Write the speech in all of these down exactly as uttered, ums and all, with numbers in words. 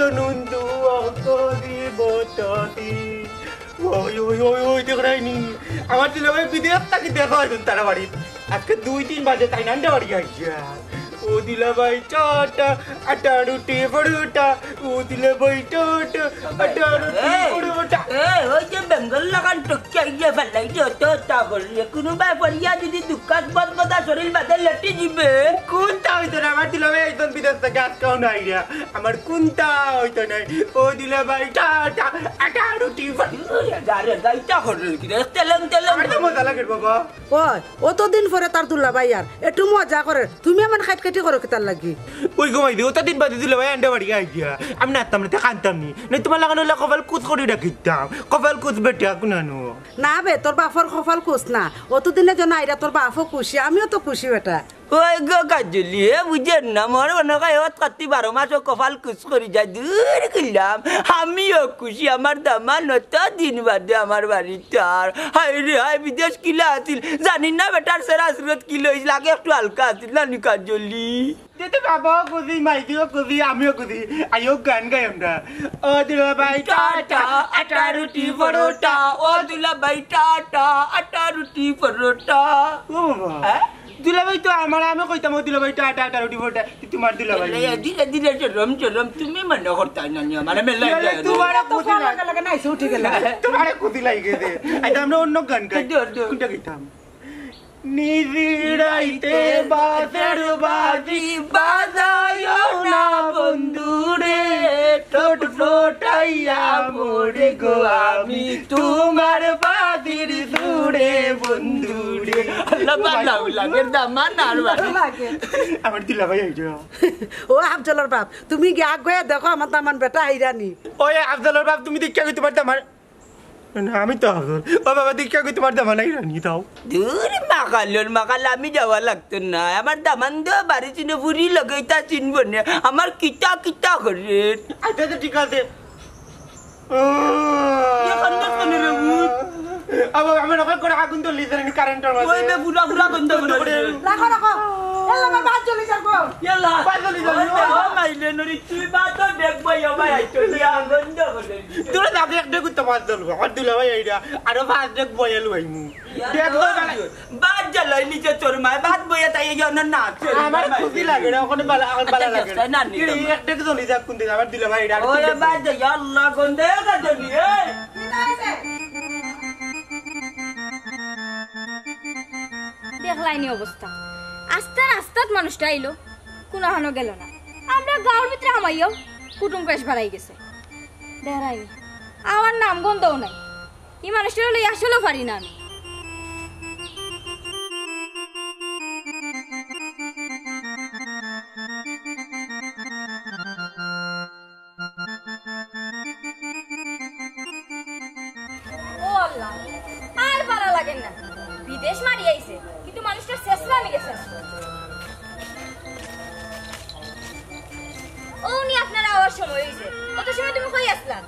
নুন দুয়া করি বতাসি। ওই, ওই, ওই, ওই, দেখরায়নি? আমার দুলাভাই বিদেশ থাকি দেখা অয় তারার বাড়িত। আজকে দুই তিন বাজে তাইন আন্ডা বাড়ি আইয়া। ও দুলাভাই টাটা, আটা রুটি পরোটা। ও দুলাভাই টাটা, আটা রুটি এই, পরোটা। এই, ওই যে বেঙ্গল লাগান টুকিয়া গিয়া ফেলাই যে অত অত করলে। কুনুবায় পড়িয়া যদি দুকাত বদবদা শরীর বাদে লেটি দিবে। কুনতা অইতো না, আমার দুলাভাই একজন বিদেশ থাকি আজকাও নাই রে। আমার কুনতা অইতো নাই। ও দুলাভাই টাটা, আটা রুটি পরোটা। আরে, গাইটা করলে কি রে? তেলেন, তেলেন। আমার তো মজা লাগে রে বাবা। ওই, অতদিন পরে তার দুলাভাই আর একটু মজা করের। তুমি এমন খাইটকাটি করো কিতার লাগি? ওই গো মাইদি, অতদিন বাদে দুলাভাই আন্ডা বাড়ি আইয়া। আমি নাচতাম না, তে কানতাম নি। নাই তুমার লাখান অইলে কপাল কুচ করি রাখিতাম। কপাল কুচ বেটা কুনানো। না বে, তোর বাপর কপাল কুচ না। অতদিনে যেন আইরা তোর বাপও খুশি, আমিও তো খুশি বেটা। ওই গো কাজলি, হে বুঝের না, মোর মনে কয় অত কাত্তি বারো মাস ও কপাল কুচ করি যায়, দূর কিলাম। আমিও খুশি, আমার দামান অত দিন বাদে আমার বাড়িত আর। হায় রে হায়, বিদেশ কিলা আছিল, জানি না বেটার সেরা সুরত কিলা অইছিল, আগে একটু হালকা আছিল না নি কাজলি? তে তো বাবাও খুশি, মাইদিও খুশি, আমিও খুশি। আইও গান গাই আমরা। ও দুলাভাই টাটা, আটা রুটি পরোটা। ও দুলাভাই টাটা, আটা রুটি পরোটা। ও বাবা। হ্যাঁ? দুলাভাই তো আমার, আমি কইতাম, ও দুলাভাই টাটা, আটা রুটি পরোটা। তুই তোমার দুলাভাই। এই, ধীরে ধীরে চরম চরম, তুমি মনে করতায় না নি আমার মেলা ইয়া, যায়। তোমার তো খুশি ফোন লাগে। লাগালে না, এসে উঠে গেল। তোমার খুশি লাগে দে। আচ্ছা, আমরা অন্য গান গাই। দে, দে। কোনটা গাইতাম? নিজিরাইতে বাজের বাজি বাজাইও না বন্ধুরে, ঠোঁট ফোটাইয়া মরি গো আমি তোমার বাজির সুরে বন্ধুরে। আল্লাহ বালা লাগে দামান আর বালা। আমার দুলাভাই আইরা। ও আফজলর বাপ, তুমি গিয়া আগুয়াইয়া দেখো আমার দামান বেটা আইরা নি। ওই আফজলর বাপ, তুমি দেখিয়া কই তোমার দামান? না, আমি তো আফজল। ও বাবা, দেখিয়া কই তোমার দামান আইরা নি, দাও। দূর মাকালর মাকাল, আমি যাওয়া লাগতো না। আমার দামান দো বাড়ি চিনে ফুরি লগে ইতা চিনবো না। আমার কিতা কিতা করে। আচ্ছা, আচ্ছা, ঠিক আছে। ইয়ে কান্দস কেনে রে ভূত? আবার আমি নকল করে আগুন ধরলি, জানি কারেন্টর মাঝে। ওই বে, পুরা, পুরা বন্ধ করে দে। রাখো, রাখো। ইয়াল্লা, আমার ভাত জ্বলি যাবো। ইয়াল্লা। ভাত জ্বলি যাবো। ওই বে, ও মাইলে নরি, তুই ভাত তো দেখবো, ইয়া ভাই, আইতো, ইয়া বন্ধ করে দে। তোরা যাবে এক ডেগুতে ভাত জ্বলবো। আমার দুলাভাই আইরা, আরো ভাত দেখবো, এলো ভাই মু। ইয়া দেখ তো, তো, ভাত জ্বালাই নিচে তোর মায়, ভাত বইয়া তাই এই জন্য না, চল, আমার ভাই। খুশি লাগে রে, ওখানে বালা, আমার বালা আচ্ছা, লাগে। চেষ্টা না নিতে এই আমার। এক ডেগ জ্বলি যাক কোন দিন, আমার দুলাভাই আইরা, আর ওই কোন দিন? ভাই, দে, ইয়াল্লা, গন্ধে গা জ্বলি, এই। দেখলায়নি অবস্থা, আস্তা রাস্তাত মানুষটা আইলো, কুনাহানো গেল না। আমরা গাঁওর ভিতরে হামাইয়াও কুটুম পেশ বাড়াই গেছে। দেখলায়নি, আমার নাম গন্ধও নাই। ই মানুষটারে লইয়া আসলেও পারি না আমি। ও আল্লাহ, আর ভালা লাগে না। বিদেশ মারি আইছে, কিন্তু মানুষটার শেষ না আমি গেছে। ও নি আপনারা আওয়ার সময় অইছে। কত সময় তুমি কই আছলা?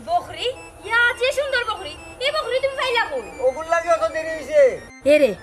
বকরি? ইয়া, যে সুন্দর বকরি। এই বকরি তুমি পাইলা কই? ওগুর লাগি অত দেরি অইছে। এরে,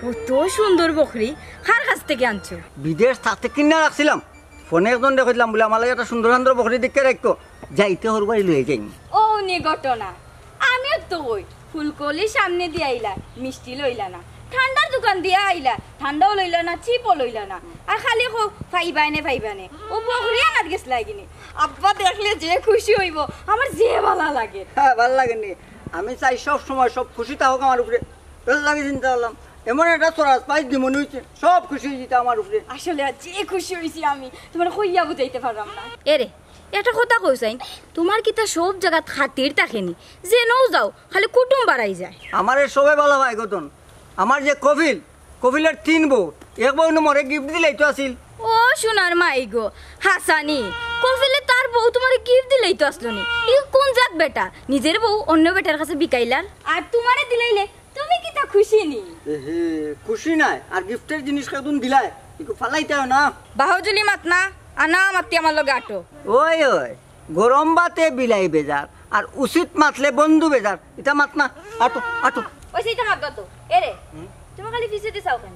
অত সুন্দর বকরি কার কাছ থেকে আনছো? বিদেশ থাকতে কিনা রাখছিলাম। ফোনে একজনরে কইলাম বুলে, "আমার লাগি একটা সুন্দর সুন্দর বকরি দেখিয়া রাখো, যাইতে হউর বাড়ি লইয়া যাইমু।" ও নি ঘটনা। আমিও তো কই, ফুলকলির সামনেদি আইলা, মিষ্টি লইলা না। ঠান্ডার দোকান দিয়া আইলা, ঠান্ডাও লইলা না, চিপও লইলা না। আর খালি কও, "পাইবায় নে, পাইবায় নে।" ও বকরি আনাত গেছলায় গি নি। আব্বা দেখলে যে খুশি অইবো, আমার যে ভালা লাগে। হ্যাঁ, ভালা লাগে নি। আমি চাই সব সময় সব খুশি থাকউক আমার উপরে। এর লাগি চিন্তা করলাম, এমন একটা চড়া পাইছি মনে অইছে, সব খুশি অইযিতা আমার উপরে। আসলে আজ যে খুশি অইছি আমি, তুমারে কইয়া বুঝাইতে পাররাম না। এরে, একটা কথা কও চাইন, তুমার কিতা সব জাগাত খাতির থাকে নি? যেনও যাও, খালি কুটুম বাড়াই যায়। আমারে সবে ভালা পায় গতন। আমার যে কফিল, কফিলর তিন বউ, এক বউ নু মরে gift দিলাইতো আছিল। ও সোনার মাই গো, হাছানি, কফিলে তার বউ তুমারে gift দিলাইতো আছলো নি? ই কুন জাত বেটা, নিজর বউ অন্য বেটার কাছে বিকাইলার, আর তুমারে দিলাইলে তুমি কিতা খুশি নি? এ হে, খুশি নায়। আর gift-র জিনিস কেউদিন দিলায়, ইগু ফালাইতায় না। বাহুজুলি মাত না, আনা মাতি আমার লগে আটো। ওই, ওই, গরম ভাতে বিলাই বেজার, আর উচিত মাতলে বন্ধু বেজার। ইতা মাত না, আটো, আটো। ওই সেইটা মাত তো। এরে, হুম? তুমি খালি পিছেদি চাও কেনে?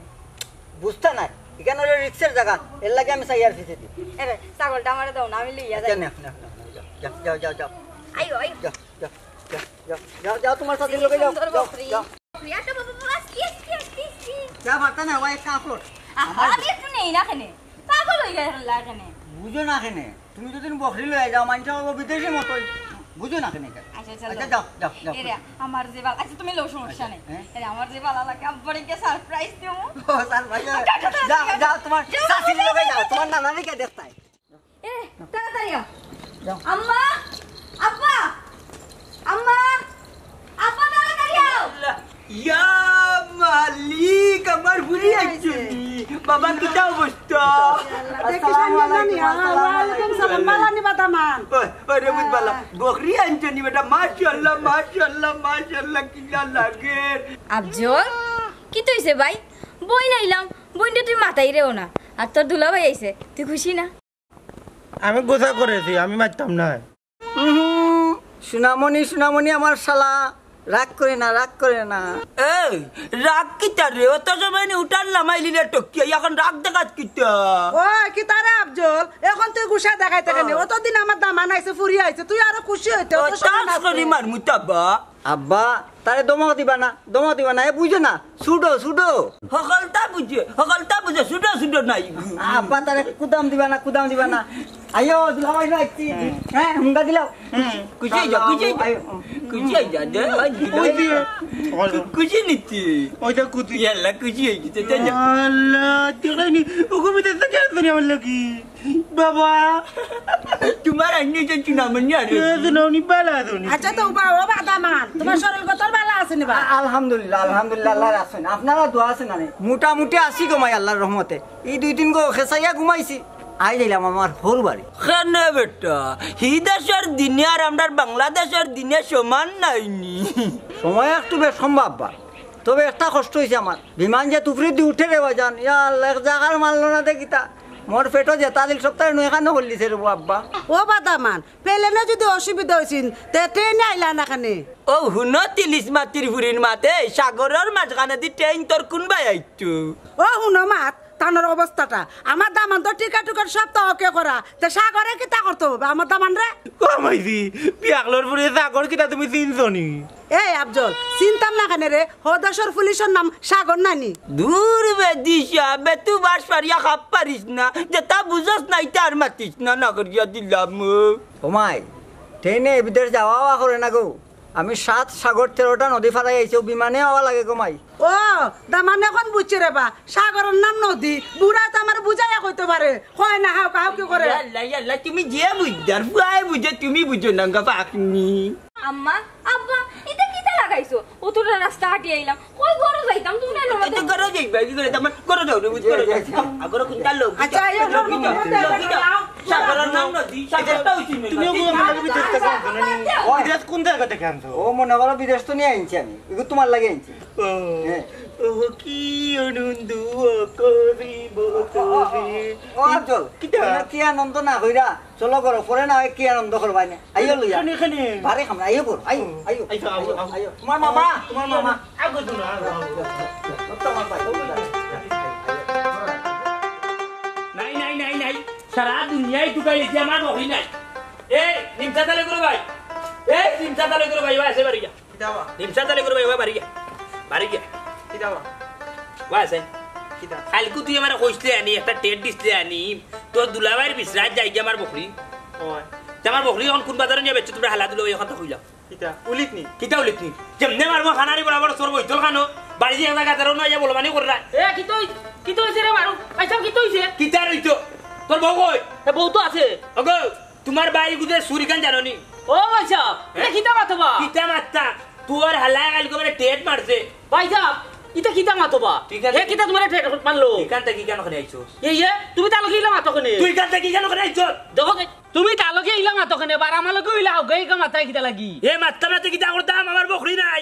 বুঝতা নায়, ইখান অইলো রিস্কের জাগা, এর লাগি আমি চাইয়ার পিছেদি। এরে, ছাগলটা আমারে দেও না, আমি লইয়া আচ্ছা, যাই। নেও, নেও, নেও, নেও, যাও, যাও, যাও, যাও, যাও। আইও, আইও। যাও, যাও, যাও, যাও, যাও, তোমার চাচির লগে যাও, সুন্দর যাও, বকরি। যাও। বকরি, আচ্ছা, বাবা, বাবা, আস্তে, আস্তে, আস্তে, আস্তে। যা, পারতা না, ওই একটা আপলোড। আহা, আমার আমি একটু নেই না কেনে? পাগল অই গেলা কেনে? বুঝো না কেনে? তুমি যদি বকরি লইয়া যাও, মানষে কইবো বিদেশি মতই। বুঝো না কেনে? আচ্ছা, আচ্ছা, আচ্ছা, লও। যাও, যাও, যাও। এরে, আমার যে ভালা, আচ্ছা, তুমি লও, সমস্যা নাই। হ্যাঁ? এরে, আমার যে ভালা লাগে, আব্বারে গিয়া সারপ্রাইজ দিমু। ও, সারপ্রাইজ? আচ্ছা, আচ্ছা, যাও, যাও, যাও, তোমার যাও, চাচির যাও, লগে যাও, যাও। তোমার নানারে গিয়া দেখতাই। এ, তাড়াতাড়ি আও। যাও। আম্মা, আব্বা, আম্মা, আব্বা, তাড়াতাড়ি আও। ইয়া মালিক, আমার ফুরি আইছনি। বাবা, কিতা অবস্থা? দেখি আসসালামু আলাইকুম, আসসালামু আলাইকুম। ওয়ালাইকুম সালাম, বালা নি বাদামান? ওই, ওই রে, বুঝ বালা। বকরি আনছনি বেটা, মাশাআল্লাহ, মাশাআল্লাহ, মাশাআল্লাহ, কিলা লাগে। আফজল, কিতা অইছে ভাই? বইন আইলাম, বইনরে তুই মাতাইরেও না। আর তোর দুলাভাই আইছে, তুই খুশি না? আমি গুসা করেছি, আমি মারতাম না। উহুম, সোনামণি, সোনামণি আমার শালা, রাগ করে না, রাগ করে না। এই, রাগ কিতা রে? অত সময় নি উঠার লামাইলি রে টকিয়া, এখন রাগ দেখাত কিতা? ওই, কিতা রে আফজল? এখন তুই গুসা দেখাইতে কেনে? হ্যাঁ। অতদিন আমার দামান আইছে, ফুরি আইছে, তুই আরো খুশি অইতে, অত ও, সময় চান্স না করি তুই। মার মুতাবা। আব্বা, তারে ধমক দিবা না, ধমক দিবা না, এ বুঝে না, ছুটো, ছুটো। হকলতা বুঝে, হকলতা বুঝে, ছুটো, ছুটো নাই। আব্বা, তারে কুদাম দিবা না, কুদাম দিবা না। আইও, দুলাভাই না একটি। হ্যাঁ, হুঙ্গা দিলাও। হুম, খুশি অই যা, খুশি অই যা। আইও। খুশি অই যা, দে, ওই দিলাও। ওই দিয়ে। খু-, খুশি নিতি। ওইটা কুদি। ইয়াল্লা, খুশি অই গেছে, দে যা। আল্লাহ, তুই খাইনি, ওকে বিদেশ থেকে আসতে আমার লাগি। বাবা, তোমার আইনি যে চুনামনি আর এ, তো নাও নি, বালা আছো নি? আচ্ছা, তো বা, ও বাদামান, তোমার শরীর কত বালা আছে নি বা? আ-, আলহামদুলিল্লাহ, আলহামদুলিল্লাহ, আল্লাহর আছেন। আপনারা দোয়া আছে না নি? মোটামুটি আছি গো মাই, আল্লাহর রহমতে। এই দুই দিন গো খেসাইয়া ঘুমাইছি। আই যাইলাম আমার হউর বাড়ি। কেনে বেটা, হি দেশর দিনে আর আমরার বাংলাদেশর দিনে সমান নাইনি। সময় একটু বেশ সম্ভব বা। তবে একটা কষ্ট অইছে আমার, বিমান যে তুফরিদি উঠে রে বাজান, ইয়া আল্লাহ, এক জাগার মানলো না দেখিতা। মোর পেটো যেতা দিল সপ্তাহে নয় খানো করলিছে রে আব্বা। ও বাদামান, প্লেনো যদি অসুবিধা অইছিল, তে ট্রেনে আইলা না কেনে? ও হুনো তিলিস মাতির ফুরির মাতে, সাগরর মাঝখানেদি ট্রেন তোর কুনবায় আইতো? ও হুনো মাত, তানর অবস্থাটা। আমার দামান তো টিকেট টুকেট সব তো ওকে করা, তে সাগরে কিতা করতো বা আমার দামান রে? ও মাইজি, পিয়াকলর ফুরি সাগর কিতা তুমি চিনছো নি? এই আফজল, চিনতাম না কেনে রে? হ দেশর পুলিশর নাম সাগর নানি। দূর বে দিশা, বে তুই বাস পারিয়া খাপ পারিস না, যেতা বুঝস না ইতা আর মাতিস না, না করিয়া দিলাম। ও মাই, ট্রেনে বিদেশ যাওয়া আওয়া করে না গো। আমি সাত সাগর তেরোটা নদী ফারাই আইছি, ও বিমানে আওয়া লাগে গো মাই। ও, দামানে অখন বুঝছে রে বা, সাগরর নাম নদী, বুড়া তো আমার বুঝাইয়া কইতে পারে, কয় না হাও কাউ কি করে। ইয়াল্লা, ইয়াল্লা, তুমি যে বুঝদার, ফুয়ায় বুঝে, তুমি বুঝো না গো ফাকনি। আম্মা, আব্বা, ইতা কিতা লাগাইছো? অতটা রাস্তা হাঁটি আইলাম। কই ঘরো যাইতাম? তুমি এর মধ্যে এত ঘরো যাইবা, কি করে? তোমার ঘরো যাও রে, বুঝ ঘরো যাও। আ, ঘরো কোনটা লোক? আচ্ছা, এই লোক, লোক, লোক, লোক, লোক, লোক। সাগরর নাম নদী, সাগরটা উচিত নদী। তুমিও গো আমার লগে বিদেশ থেকে আনছো না নি? ওই। বিদেশ কোন জায়গা থেকে আনছো? ও মনে করো বিদেশ তো নিয়ে আনছি আমি। এগুলো তোমার লাগে আনছি। ও, হ্যাঁ। ও কি আনন্দ করিব ও, ও, ও, তবে। ও, আফজল, কিতা? তুমি কি আনন্দ না কইরা? চলো করো, পরে না হয় কি আনন্দ করবায় না। আইও লইয়া। এখানে, এখানে। বারে খামরা, আইও করো, আইও, ও, আইও, আইও, আইও, আইও, আইও। আইও। তোমার মামা, তোমার মামা। আগো তো না, আগো, আগো। তোমার ভাই। নাই, নাই, নাই, নাই। সারা দুনিয়ায় ঢুকাই দিছি আমার বকরি নাই। এই, নিমসা তালে করো ভাই। এই, নিমসা তালে করো ভাই, ওই আছে বাড়ি গিয়া। কিতা বা? নিমসা তালে করো ভাই, ওই বাড়ি গিয়া। বাড়ি গিয়া। কিতা বা? ওই আছে। কিতা? কালকু তুই আমারে কইছলে আনি, একটা টেট দিছলে আনি। তোর দুলাভাইর বিছরাত যাই গিয়া আমার বকরি। ওই। তে আমার বকরি অখন কোন বাজারো নিয়া বেচছো, তোমরা হালা দুলাভাই অখন তো কইলাম। কিতা? উলিত নি? কিতা উলিত নি? যেমনে মারবো খানারি বরাবর চোর বইতল খানো। বাড়ি দিয়া এক জাগা দাঁড়াও না, ইয়া বলো মানি কররা। এ, কিতা অই-, কিতা অইছে রে মারু? আইসাম, কিতা অইছে? কিতা রইতো? তোর বউ কই? এ, বউ তো আছে। ওগো, তোমার ভাই গুজে চুরি কান জানো নি? ও ভাই সাহেব, এ হ্যাঁ? কিতা মাতো বা? কিতা মাততা? তোর হালায় কালকে মানে টেট মারছে। ভাই সাহেব, ইতা কিতা মাতো বা? তুই কান এ কিতা তোমারে টেট মারলো? তুই কান থাকি কেন করে আইছস? এ, এ, তুমি তার লগে ইলা মাতো কেনে? তুই কান থাকি কেন করে আইছস? দেখো কে, তুমি তার লগে ইলা মাতো কেনে? বার আমার লগে ইলা হউক, এই কা মাতায় কিতা লাগি? এ মাততাম না তো কিতা করতাম? আমার বকরি নাই।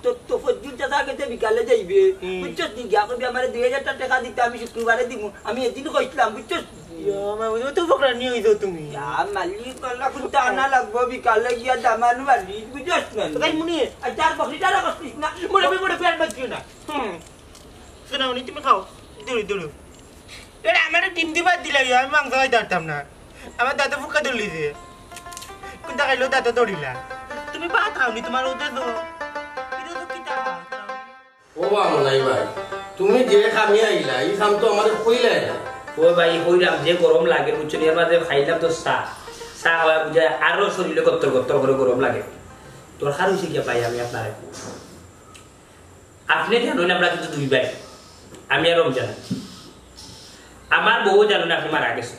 তো তো ফজলুর চাচা গেছে বিকালে যাইবে। হুম। বুঝছস নি? গিয়া কইবি, "আমারে দুই হাজার টেকা দিতে, আমি শুক্রবারে দিমু।" আমি এদিন কইছিলাম, বুঝছস নি? ইয়া, মা, ওই তো ফকরানি হইছো তুমি। ইয়া, মালিক, আল্লাহ, কুন্তা আনা লাগবো, বিকালে গিয়া দামান মালিক, বুঝছস না? তো ভাই, মুনি। আর তার বকরিটা রাখছিস না? মনে হয়, মনে হয়, আর বাঁচিও না। হুম। শোনাও নি, তুমি খাও। দৌড়ো, দৌড়ো। এরে, আমারে ডিম দিবা দিলাই, আমি মাংস খাইতে পারতাম না। আমার দাঁতে ফুকা ধরলি যে। কোনটা খাইলেও দাঁতে ধরিলা। তুমি ভাত খাও নি, তোমার ওদের তো। এটা তো কিতা? ও বা মনাই ভাই, তুমি যে কামে আইলা, এই কাম তো আমারে কইলাই না। ও ভাই, কইলাম যে গরম লাগে, বুঝছো নি? এর মাঝে খাইলাম তো চা। চা খাওয়া বুঝে আরো শরীরে গত্তর গত্তর করে গরম লাগে। দরকার হইছে কি ভাই, আমি আপনারে আপনে জানইন আমরা কিন্তু দুই ভাই, আমি আর রমজান। আমার বউ জানইন আপনে মারা গেছে,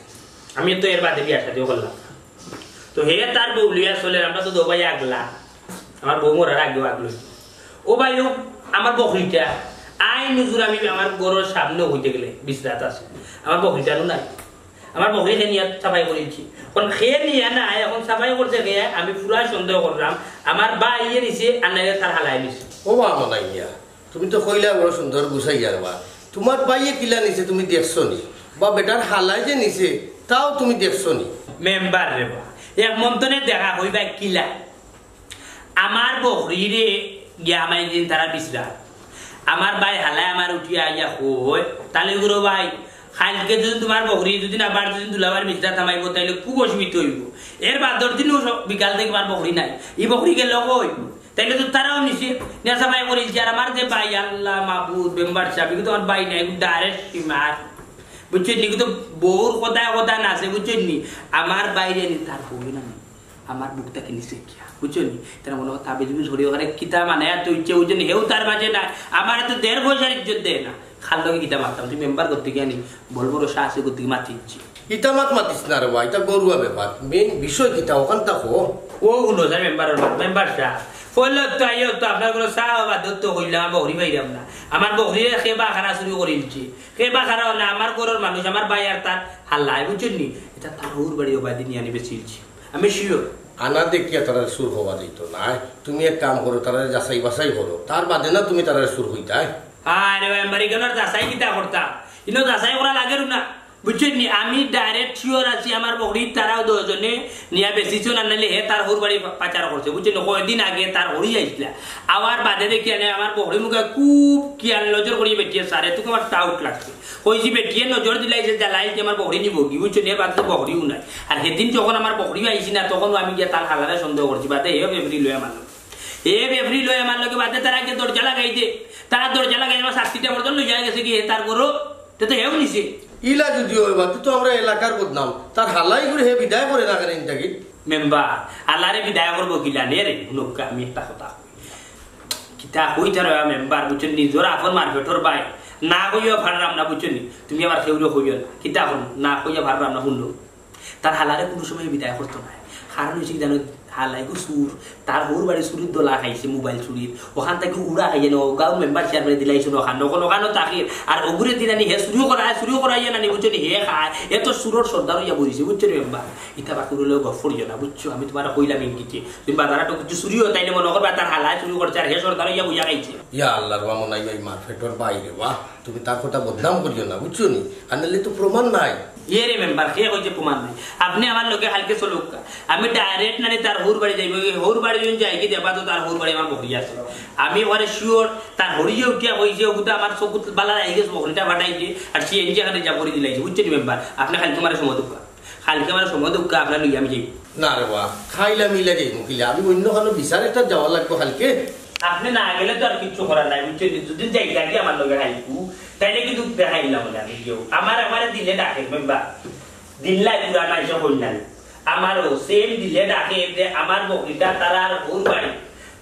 আমি তো এর বাদে বিয়া শাদিও করলাম না। তো হে তার বউ লইয়া চলের, আমরা তো দু ভাই আগলা, আমার বউ মরার আগেও আগলো। ও ভাই, ও আমার বকরিটা, আইন হুজুর আমি আমার ঘরর সামনে হইতে গেলে বিছরাত আছে, আমার বকরিটা নাই। আমার বকরি হে নিয়া সাফাই করিলছি। এখন হে নিয়া না, এখন সাফাই করছে কে, আমি পুরা সন্দেহ করলাম। আমার ভাইয়ে নিছে, আর নাইলে তার হালায় নিছে। ও বা মনাই মিয়া, তুমি তো কইলা বড় সুন্দর গুছাইয়ার বা। তোমার ভাইয়ে কিলা নিছে তুমি দেখছো নি? বা বেটার হালায় যে নিছে, তাও তুমি দেখছো নি? মেম্বার রে বা, এক মন্তনে দেখা কইবা কিলা? আমার বকরিরে গিয়া হামাই দিন তারা বিছরা। আমার ভাই হালায় আমার উঠিয়া আইয়া কয়, "তালে গুরু ভাই, কালকে যদি তোমার বকরি যদি না বার যদি দুলাবার বিছরা থামাইবো, তাইলে খুব অসুবিধা হইবো।" এর বাদর দিনও সব বিকাল থেকে আমার বকরি নাই। এই বকরি গেল কই? তাইলে তো তারাও নিছে, নেশা ভাই করিলছে। আর আমার যে ভাই, আল্লাহ মাবুদ, মেম্বার সাহেব, এগুলো তো আমার ভাই নাই, এগুলো direct সীমার। বুঝছেন নি? কিন্তু বউর কথায় কথা না আছে, বুঝছেন নি? আমার বাইরে নি তার বউ না নি। আমার বুকটাকে নিচে গিয়া, বুঝছো নি? তারা মনে হয় তাবিজ বুঝ হরি ওখানে কিতা মানে এত ইচ্ছে, বুঝছো নি? হেউ তার মাঝে নাই। আমার তো দেড় পয়সার ইজ্জত দেয় না। খাল লগে কিতা মারতাম, তুই মেম্বার করতে গিয়া নি, বল বড় শাহ আছে করতে গিয়ে মাতিচ্ছি। ইতা মাত মাতিস না রে বা, ইতা গরুয়া ব্যাপার। মেইন বিষয় কিতা ওখান তা কো। ও হুনো স্যার মেম্বার, মেম্বার সাহেব, কইল তো আইও তো আপনার কোনো চা বাদ তো কইলাম, বকরি পাইলাম না। আমার বকরিরে কে বা খারা চুরি করিলছে, কে বা খারা না, আমার ঘরর মানুষ, আমার ভাই আর তার হাল্লায়, বুঝছেন নি? এটা তার হউর বাড়ি ওবায়দি নিয়ে আনি বেচিলছে। আমি শিওর। আনা দেখিয়া তারা চুর হওয়া যাইতো না। তুমি এক কাম করো, তারা যাচাই বাছাই করো, তার বাদে না তুমি তারা চুর হইতায়। আরে ভাই, আমেরিকানোর যাচাই কিতা করতাম? ইনো যাচাই করা লাগের না, বুঝছেন নি? আমি direct শিওর আছি, আমার বকরি তারাও দুজনে নিয়া বেচিছো না, নাইলে হে তার হউর বাড়ি পা-, পাচার করছে, বুঝছেন নি? কয়দিন আগে তার হরি আইসলা, আবার বাদে দেখি আনে আমার বকরি মুখে খুব খেয়াল নজর করি বেটিয়ে সারে, তোকে আমার টাউট লাগছে। কইছি বেটিয়ে নজর দিলাই যে জ্বালাই যে আমার বকরি নিব কি, বুঝছো নি? এর বাদে তো বকরিও নাই। আর সেদিন যখন আমার বকরিও আইছি না, তখনও আমি গিয়া তার হালারে সন্দেহ করছি, বাদে হে বেফরি লই আমার লগে। হে বেফরি লই আমার লগে বাদে তারা গিয়া দরজা লাগাই দে। তারা দরজা লাগাই আমার সাতটিটা পর্যন্ত লইয়া গেছে কি হে তার গরু, তে তো হেও নিছে। ইলা যদি হয় বাদে তো আমরা এলাকার বদনাম। তার হালাই করে হে বিদায় করে না কেন ইনটাকি? মেম্বার, আল্লাহরে বিদায় করবো কিলা নে রে? হুনক্কা, আমি একটা কথা কই। কিতা কইতার মেম্বার, বুঝছো নি? নিজর আপন মারপেটর ভাই, না কইয়া পাররাম না, বুঝছো নি? তুমি আবার কেউরে কইও না। কিতা কইন? না কইয়া পাররাম না, হুনো। তার হালারে কোনো সময় বিদায় করতো না। কারণ হইছে কি জানো? হালাই গো চুর, তার হউর বাড়ি চুরির দলা খাইছে, মোবাইল চুরির। ওখান থেকে উড়া খাইয়ে নেওয়া, গাঁও মেম্বার চেয়ারম্যানে দিলাইছে না ওখান, ওখান, ওখানও তাকে। আর ওগুরে দিন আনি হে চুরিও করায়, চুরিও করাইয়া নানি, বুঝছো নি? হে খায়, এ তো চুরর সর্দার হইয়া বইছে, বুঝছো নি মেম্বার? ইতা বাকুর লগে গফ করিও না, বুঝছো? আমি তোমারে কইলাম ইঙ্গিতে। তুমি বাজারে তো কিছু চুরি হয়, তাইলে মনে করবা তার হালায় চুরি করছে, আর হে সর্দার হইয়া বইয়া খাইছে। ইয়া আল্লাহর বা মনাই ভাই মারপেটর বাইরে বা। তুমি তার কথা বদনাম করিও না, বুঝছো নি? আর নাইলে তো প্রমাণ নাই। ইয়ে রে মেম্বার, কে কইছে প্রমাণ নাই? আপনে আমার লগে কালকে চলউক্কা। আমি direct নানি তার হউর বাড়ি যাইমু, এই হউর বাড়ি যখন যাই কি দেখবা তো তার হউর বাড়ি আমার বকরি আছে। আমি ওখানে শিওর, তার হরিয়ে উঠিয়া কইছে, "ওগুতা আমার চকুত বালা আই গেছে, বকরিটা ফাটাইছে, আর সিএনজি এখানে যা করে দিলাইছে।" বুঝছো নি মেম্বার? আপনে কালকে আমারে সময় দেউক্কা। কালকে আমারে সময় দেউক্কা, আপনার লইয়া আমি যাই। না রে বা, খাইলা মিলা যাইমু কিলা? আমি অন্য কানো বিচার একটা যাওয়া লাগবো কালকে। আপনে না গেলে তো আর কিচ্ছু করার নাই, বুঝছো নি? যদি যাইতা কি আমার লগে খাইকু, তাইলে কিন্তু দেখাইলাম না আমি কেউ। আমার, আমারে দিলে ডাকে, মেম্বার। দিল্লাই পুরা নাই, সে কইল নাই। আমারও সেম দিলে ডাকে যে আমার বকরিটা তার আর হউর বাড়ি,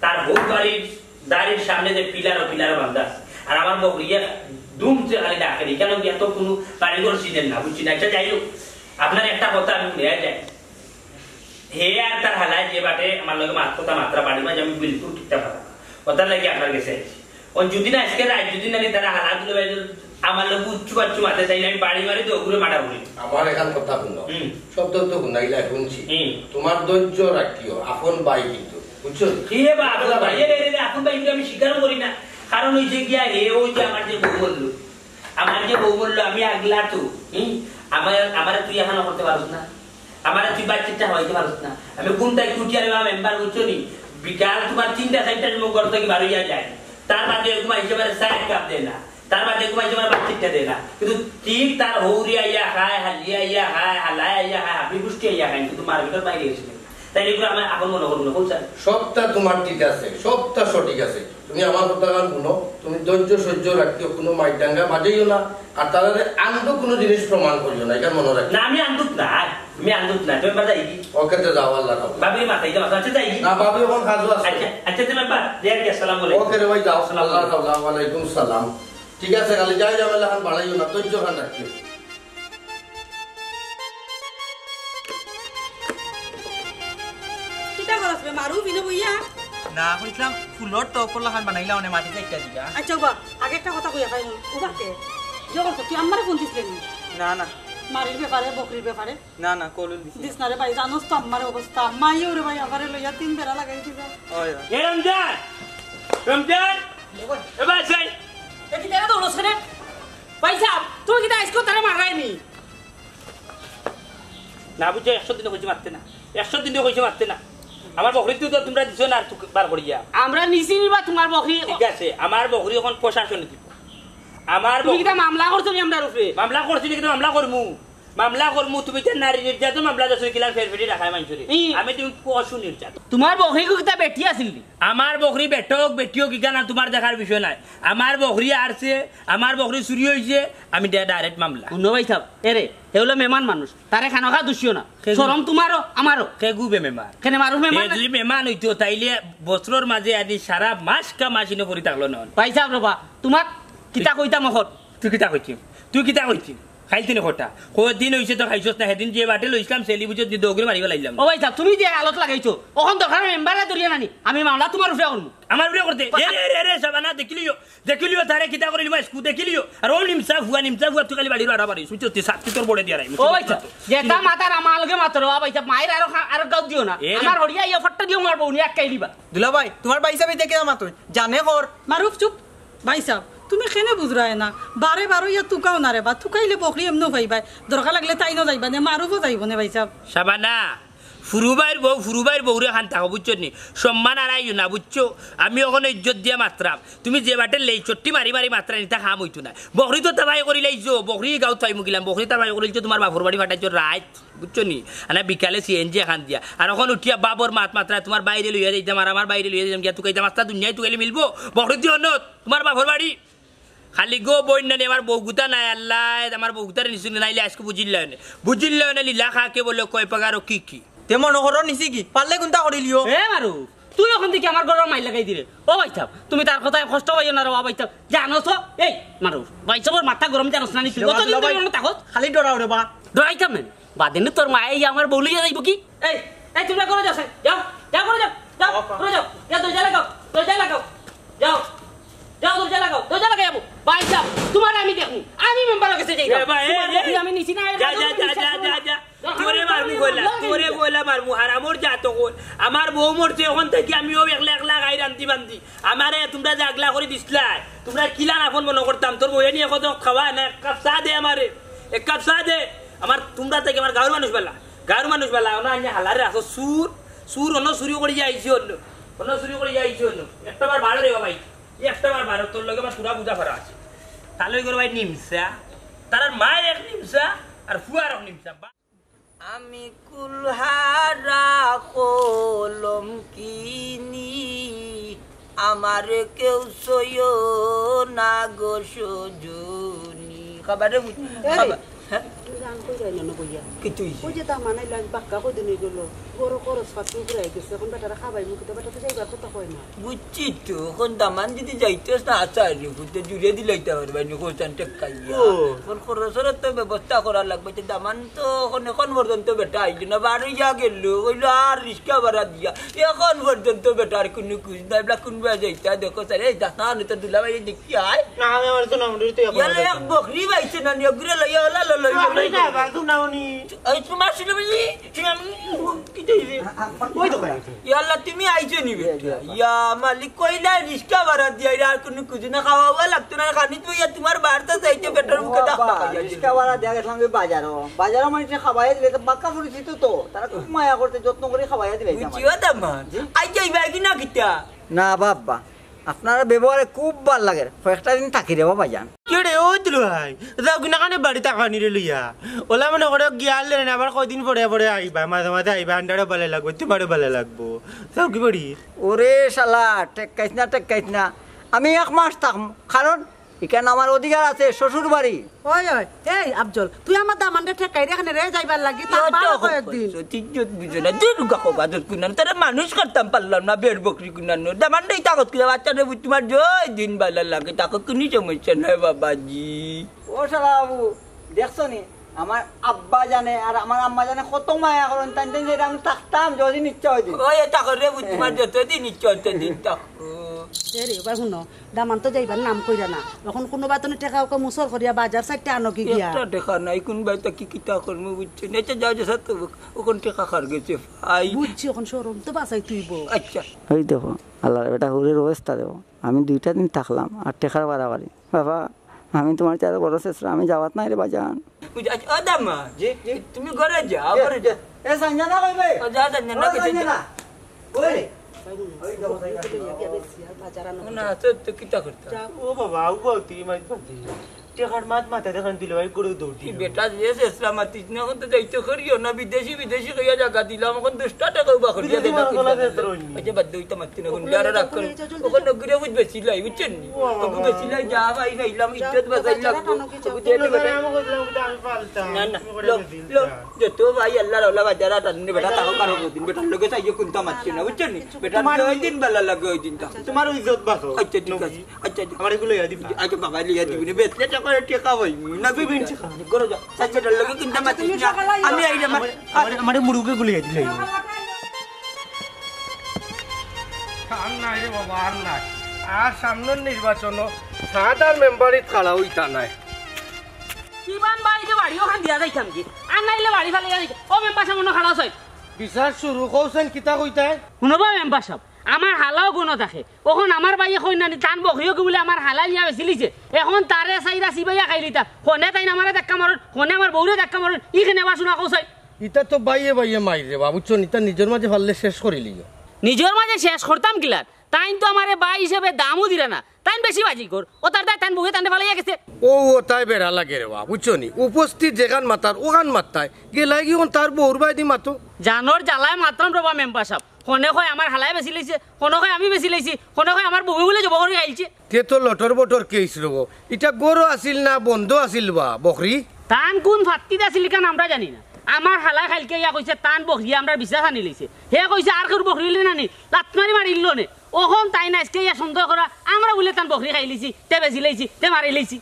তার হউর বাড়ির দাড়ির সামনে যে পিলারও, পিলারও বান্ধা আছে। আর আমার বকরিয়ে দুম যে খালি ডাকে, এখানে গিয়া তো কোনো বাড়িঘর চিনেন না, বুঝছি না। আচ্ছা, যাই হোক, আপনার একটা কথা আমি ভুলে যাই। হে আর তার হালায় যে বাটে আমার লগে মাত কথা মাত্রা বাড়ি মাঝে আমি বিলকুল টিকতে পারতাম না। ওটার লাগি আপনার গেছে আইছি। ও যদি না আজকে রাত যদি না তারা হালা দিল ভাই, আমার লগে উচ্চু বাচ্চু মাতে চাইলে আমি বাড়ি মারি তো ওগুলো মারা বলি। আমার এখান কথা শুনো। হুম। শব্দ তো শুনাইলা শুনছি। হুম। তোমার ধৈর্য রাখিও, আপন ভাই কিন্তু। বুঝছো? কি রে বা, আফন ভাই, এ রে, রে, রে, আফন ভাই, ইগুলা আমি স্বীকারও করি না। কারণ অইছে গিয়া, হে, ওই যে আমার যে বউ বললো, আমার যে বউ বললো, আমি আগলা তো, হুম? আমার, আমারে তুই এখানো করতে পারস না, আমারে তুই বাচ্চাটা হইতে পারস না। আমি ঘুম থাকি উঠি আর মেম্বার, বুঝছো নি? বিকাল তোমার তিনটা চাইরটার সময় ঘর থাকি বার অইয়া যায়। তার বাদে এরকম আইসে আমারে চা এক কাপ দেয় না, তার বাদে এরকম আইসে আমারে বাচ্চাটা দেয় না। কিন্তু ঠিক তার হৌরি আইয়া খায়, হালি আইয়া খায়, হালায় আইয়া খায়, হাবি গুষ্টি আইয়া খায়, কিন্তু মার্কেটর বাইরে গেছে না। তাইলে এগুলো আমার আপন মনে করবো না, কোন স্যার? সবটা তোমার ঠিক আছে, সবটা সঠিক আছে। তুমি আমার কথা কান শুনো, তুমি ধৈর্য সহ্য রাখিও, কোনো মাইর ডাঙ্গা বাজাইও না, আর তারারে আন্দো কোনো জিনিস প্রমাণ করিও না, এটা মনে রাখিও। না, আমি আন্দুত না, আমি আন্দুত না, তুমি বাজাই কি? ওকে, তো যাও, আল্লাহ হাফেজ। ভাবির মাথায়, এটা মাথা আছে, যাই কি? না, ভাবি এখন কাজও আছে। আচ্ছা, আচ্ছা, তুমি বাবা, রে আর কি, আসসালামু আলাইকুম। ওকে রে ভাই, যাও। আসসালামু আল্লাহ আলাইকুম। হাফেজ, ওয়ালাইকুম সালাম। ঠিক আছে, খালি যাই ঝামেলা খান বাড়াইও না, ধৈর্য খান রাখিও। কিতা করছ বে মারুফ, ইনো বইয়া? না, কইছিলাম ফুলর টপ করলা খান বানাইলা অনে মাটি চাইরটা দিবা। আচ্ছা, উবা, আগে একটা কথা কইয়া পাই, উবাতে। যখন তো তুই আমারে ফোন দিছলে নি? না, না। মারির ব্যাপারে, বকরির ব্যাপারে? না, না, কলুল দিছি। দিস না রে ভাই, জানোস তো আমার অবস্থা। মাইও রে ভাই, আমারে লইয়া তিন বেড়া লাগাই দিবা। ওই, ওই। এ রমজান! রমজান! এ ভাই, যাই। এ কিতা দৌড়ছ রে? ভাই সাহেব, তুমি কিতা আইজকে তারে মাররায় নি? না বুঝছো, একশো দিনে কইছি মারতে না, একশো দিনে কইছি মারতে না। আমার বকরি তো তোমরা দিছো না, আর তুই বার করিয়া। আমরা নিছি নি বা তোমার বকরি? ঠিক আছে, আমার বকরি এখন প্রশাসনে দিব। আমার তুমি বকরি কিতা মামলা করছো নি আমরার উপরে? মামলা করছি নি, কিন্তু মামলা করমু, মামলা করমু। তুমি যে নারী নির্যাতন মামলা দেছো, কিলান ফের ফেরি রাখায় মানছো রে। ই। আমি তুমি পশু নির্যাতন। তোমার বকরি কিতা বেটি আছিল নি? আমার বকরি বেটক বেটিও কিতা না তোমার দেখার বিষয় নাই। আমার বকরি আরছে, আমার বকরি চুরি অইছে, আমি ডাইরেক্ট মামলা। হুনো ভাই সাহেব, এরে, হে অইলো মেমান মানুষ, তারে খানো খা দুষিও না। কে গু- শরম তোমারও, আমারও। কে গু বে মেমান? কেনে মারুফ মেমান এ না? যদি মেমান অইতো, তাইলে বছরর মাঝে আদি সারা মাস কা মাস ইনো পড়ি থাকলো না। ভাই সাহেব রে বা, তোমার কিতা কইতাম অখন? তুই কিতা কইছিস? তুই কিতা কইছিস? খাইতে নি কটা? কদিন অইছে তো খাইছস না, হেদিন যে বাটে লইছিলাম, সেলি বুঝে দি দৌড়ে মারিবা লাইলাম। ও ভাই সাহেব, তুমি যে আলত লাগাইছো, অখন দরকার মেম্বারে ধরিয়া নানি, আমি মামলা তোমার উপরে করমু। আমার উপরে করতে? এ রে, এ রে, এ রে, সাবানা, দেখিলিও, দেখিলিও, তারে কিতা করিলিমু আইজকু, দেখিলিও। আর ও নিমসা ফুয়া, নিমসা ফুয়া, তুই খালি বাড়ির আড়া বাড়ি, বুঝছস? তুই সাত, তুই তোর বড়ে দিয়া রাই, মুখে ওই তো, যেটা মাতার আমার লগে মাতর, ও ভাই সাহেব, মায়ের আরো খা-, আরো গাউ দিও না। এ রে। আমার হরিয়া ইয়া ফট্টা দিও, আমার বউনি এক কাইলিবা। দুলা ভাই, তোমার ভাই সাহেব ইতা কিতা মাতর? জানে কর। মারুফ, চুপ। ভাই সাহেব, তুমি কেনে বুঝরায় না? বারে বারো ইয়া তুকাও না রে বা, তুকাইলে বকরি এমনেও পাইবায়। দরকার লাগলে তাইনও যাইবা নে, মারুফও যাইবো নে ভাই সাহেব। সাবানা, ফুরুবাইর বউ, ফুরুবাইর বউরে খান থাকো, বুঝছো নি? সম্মান আরাইও না, বুঝছো? আমি অখনো ইজ্জত দিয়া মাতরাম। তুমি যে বাটে লেই চট্টি মারি মারি মাতরায় নি, ইতা কাম অইতো নায়। বকরি তো তাবাই করিলাইছো, বকরি গাউত পাইমু কিলান, বকরি তাবাই করিলাইছো, তোমার বাপর বাড়ি ফাটাইছো রাইত, বুঝছো নি? আনা বিকালে সিএনজি এখান দিয়া। আর অখন উঠিয়া বাবর মাত মাতরায়, তোমার বাইরে লইয়া যাইতাম, আর আমার বাইরে লইয়া যাইতাম, গিয়া তুকাইতাম, আস্তা দুনিয়ায় তুকাইলে মিলবো? বকরি দিও না, তোমার বাপর বাড়ি। খালি গো বইন নানি, আমার বউগুতা নাই, আল্লাহ, আমার বউগুতারে নিছুন নাইলে আইজকু বুঝিল্লায় অনে। বুঝিল্লায় অনে লীলা কাকে বলে, কয় প্রকার ও কি কি। তে মনো করো নিছি কি? পারলে কুনটা করিলিও। এ মারু, তুই অখন দেখি আমার ঘরর মাইর লাগাই দিরে। ও ভাই সাহেব, তুমি তার কথায় কষ্ট পাইও না রে, ও ভাই সাহেব। জানো তো, এই মারু, ভাই সাহেবর মাথা গরম জানোস না নি তুই? রে বা, কতদিন দুলা ধরে ভাই, অনো থাকস? খালি ডরাও রে বা। ডরাইতাম না। বাদে নু তোর মায়ে ইয়া আমার বউ লইয়া যাইবো কি? এই, এই, তোমরা ঘরো যাও, যাও, যাও ঘরো যাও, যাও, বাবা। ঘরো যাও, যাও, দরজা লাগাও, দরজা লাগাও, যাও, যাও, দরজা লাগাও, দরজা লাগাই যাবো। ভাই সাহেব, তোমার আমি দেখমু, আমি মেম্বারর গেছে যাই। এ ভাই, এই, তোমার এই, দেখি এই। আমি নিছি না, যা, যা, যা, যা, যা, যা। তোরে মারমু কইলা, তোরে কইলা মারমু, হারামর জাত অকল। আমার বউ মরছে, অখন থাকি আমিও একলা একলা খাই রান্দি বান্দি। আমারে তোমরা যে আগলা করি দিছলায়, তোমরা কিলান আপন মনো করতাম, তোর বউয়ে নিয়া কত খাওয়া না, এক কাপ চা দে আমারে, এক কাপ চা দে। আমার তোমরা থাকি আমার গাউর মানুষ বালা, গাউর মানুষ বালা, অনো আইয়া হালারে আছো চুর, চুর অনো চুরি করি আইছে অনো, অনো চুরি করি আইছে অনো। একটা বার বারো রে বাবা, একটা বার বারো, তোর লগে আমার পুরা বুঝা ফারা আছে। তার লগে ভাই নিমসা, তার মায় এক নিমসা, আর ফুয়ার এক নিমসা। আমি কুলহারা কলম কিনি, আমারে কেউ সইও না গো সজনী। খাবারে বুঝ-, এরে, খাবা-, হ্যাঁ? তুই গান কই যাই না, না কইয়া? কি তুই? ওই যে তা মানাইলো, আজ বাক্কা কদিন হয়ে গেল। বড় খরচ পাতি ঘুরাই গেছে, এখন বেটারা খাবাই মুখে, তো বেটা তো যাইবার কথা কয় না। বুঝছি তো, এখন দামান যদি যাইতেস না, আচ্ছা, রে, বুঝতে জুড়ে দিলাইতে পারবে, নি কোথান টেকাইয়া। ও। এখন খরচের তো ব্যবস্থা করা লাগবে, তো দামান তো এখন, এখন পর্যন্ত বেটা আইলো না, বারো ইয়া গেল, কইলো আর রিক্সা ভাড়া দিয়া। এখন পর্যন্ত বেটার কোনো কুছ নাই, বলা কোন বেলা যাইতা, দেখো স্যার, এই দাতা আনে তো দুলাভাই দেখি আয়। না, আমি আমার তো নাম উঠে তুই এখন ইয়ালে এক বকরি পাইছে না, নিয়ে ঘুরে লইয়া ওলা আমি না, বাজু নাওনি। এই তোমার ছিল বুঝি? তুমি আমি কিতা হইছে? ওই তো ভাই। ইয়া আল্লাহ, তুমি আইছো নি বেটা? ইয়া মালিক, কইলা রিক্সা ভাড়া দিয়া, আর কোনো কিছু না খাওয়া লাগতো না, খানি তো ইয়া তোমার বাড়িতে যাইতে পেটের মুখে ডাক বাবা, পাকাইয়া দিল। রিক্সা ভাড়া দিয়া গেছিলাম যে বাজারও। বাজারও মানে সে খাওয়াই দিলে তো বাক্কা পরিচিত তো। তারা খুব মায়া করতে, যত্ন করে খাওয়াই দিলে এটা আমার। বুঝছি, ও দামান। জি। আই যাইবা কি না কিতা? না বাবা, আপনার ব্যবহারে খুব ভালা লাগে। কয়েকটা দিন থাকি রে বাবা যান। কে রে, ও দুলু ভাই? যাও কি না কানে বাড়ি থাকানি রে লইয়া। ওলা মনে করো গিয়াল রে না, আবার কয়দিন পরে পরে আইবা, মাঝে মাঝে আইবা, আন্ডারও ভালা লাগবো, তোমারও ভালা লাগবো। যাও কি বাড়ি? ওরে শালা, টেক্কাইস না, টেক্কাইস না। আমি এক মাস থাকমু, কারণ এখানে আমার অধিকার আছে, শ্বশুর বাড়ি। ওই, ওই, এই আফজল, তুই আমার দামানরে ঠেকাই রে এখানে রে যাইবার লাগি, থাকবা আরো কয়েকদিন। ইজ্জত বুঝো না, দুর্গা খোকা দুধ কুনানো, তারা মানুষ করতাম পারলাম না, বের বকরি কুনানো। দামানরে ইতা কত কিলা বাচ্চা নেবো, তোমার যে দিন ভালা লাগে, তাকে কোনো সমস্যা নাই বাবাজি। ও শালা বাবু, দেখছো নি? আমার আব্বা জানে আর আমার আম্মা জানে কত মায়া করেন, তাই তাই যেটা আমি থাকতাম যতদিন ইচ্ছা হয় দিন। ওই এটা করে বুঝ, তোমার যতদিন ইচ্ছা অতদিন থাকো। এ রে, এবার হুনো, দামান তো যাইবার নাম কইরা না। এখন কোনো বাতনে টেকা ওকে মুসর করিয়া বাজার সাইডটা আনো কি গিয়া? একটা টেকা নাই, কোন বাড়িতে কি কিতা করবো বুঝছো না? এটা যাও যে সাথে ওখান টেকা খার গেছে। আই বুঝছি, এখন শরম তো বাঁচাই তুইব। আচ্ছা। ওই দেখো, আল্লাহর বেটা হুরের অবস্থা দেখো। আমি দুইটা দিন থাকলাম আর টেকার বাড়াবাড়ি। বাবা, আমি তোমার চেয়ে আরো বড় শেষরা, আমি যাওয়াত নাই রে বাজান। বুঝ-, আচ্ছা, ও দামা, জি, জি। তুমি ঘরে যাও, এ, ঘরে যাও। এ, সঞ্জনা কই বে? ও, যা, সঞ্জনা, ও, কিছু সঞ্জনা। যা। ওই। ওই দেখো, দেখো, দেখো। না, তো, তো কিতা করতা? ও বাবা, ও বলতি, মাই বলতি। টেকার মাত মাথা দেখান দিল, ভাই, গরু দৌড় দিল। বেটা, যে শেষরা মাতিস না, এখন তো যাইতে করিও না, বিদেশি, বিদেশি কইয়া জায়গা দিলাম, এখন দুষ্টা টাকা উবা করিয়া বিদেশি দেনা মাল করিয়া গলা দেনা। শেষ রইনি। ওই যে বাদ দে, ওইটা মাততে না, এখন যারা রাগ করে। ওখানে ঘুরে বুঝ বেশি লাই, বুঝছেন নি? ও বাবা। ওগু বেশি লাই, যা ভাই, খাইলাম, ইজ্জত বাঁচাইলাম। ওগু দিয়ে দিবে। আমি কইলাম, ওটা আমি পাল্টাম। না, না, তুমি করে লো, দিন। লো, যত ভাই আল্লাহর আল্লাহ বাজার আটার নি বেটা, তাও কারো দিন, বেটার লগে চাইয়ে কোনটা মাতছে না, বুঝছেন নি? বেটার তোমার ওই দিন বেলা লাগে, ওই দিনটা। তোমার ইজ্জত বাঁচো। আচ্ছা, ঠিক আছে। আচ্ছা, আচ্ছা। আমার এগুলো ইয়া দিবি। আচ্ছা, বাবা, লিয়া দিবি নি, বেচলে টাকা, টাকা পাইবি না, বিবিন টাকা। ঘরে যা। আচ্ছা, বেটার লগে কোনটা মাতিস না। আমি আইলাম। আমার, আমার, আমার মুরুগে গুলো ইয়া দিলে। আর নাই রে বাবা, আর নাই। আর সামনের নির্বাচন সাত আর মেম্বারিত খাড়া হইতা নাই। কিমান বাড়ি যে বাড়ি ওখান দিয়া যাইতাম কি? আর নাইলে বাড়ি ফালাইয়া যাইতাম। ও মেম্বার সাহেব, মনে খাড়া আছে। বিচার শুরু করছেন, কিতা কইতায়? হুনো বা মেম্বার সাহেব, আমার হালাও গুণ থাকে। ওখান আমার ভাইয়ে কই নানি, তান বকরিও কি বলে আমার হালা নিয়া বেচিলিছে। এখন তারে চাইরা চিবাইয়া খাইলিতা। হনে তাইন আমারে ধাক্কা মারুন, হনে আমার বউরে ধাক্কা মারুন। ই কেনে বা শুনা কও চাই। ইতা তো বাইয়ে বাইয়ে মাইর রে বা, বুঝছো নি? ইতা নিজর মাঝে পারলে শেষ করি লিও। নিজর মাঝে শেষ করতাম কিলার? তাইন তো আমারে ভাই হিসেবে দামও দিরা না। তাইন বেশি বাজি কর। ও তার দায় তাইন বউয়ে তানরে ফালাইয়া গেছে। ও, ও তাই বেড়া লাগে রে বা, বুঝছো নি? উপস্থিত যেখান মাতার, ওখান মাত্তায়। গেলাই কি ওখান তার বউর বায়দি মাতো? জানোর জ্বালায় মাতরাম রে বা মেম্বার সাহেব। হনে কয় আমার হালায় বেচিলাইছে, হনে কয় আমি বেচিলাইছি, হনে কয় আমার বউয়ে বুলে জবো করি খাইলছে। তে তো লটর বটর কেস রবো। ইটা গরু আছিল না বন্ধ আছিল বা বকরি? তান কোন ফাত্তিত আছিল ইখান আমরা জানি না। আমার হালায় কাইলকে ইয়া কইছে তান বকরি আমরার বিছরা টানি লইছে। হে কইছে আর কেউর বকরি লইলে নানি, লাত মারি মারিল নে। অখন তাইন আইজকে ইয়া সন্দেহ করা, আমরা বুলে তান বকরি খাইলিছি, তে বেচিলাইছি, তে মারিলাইছি।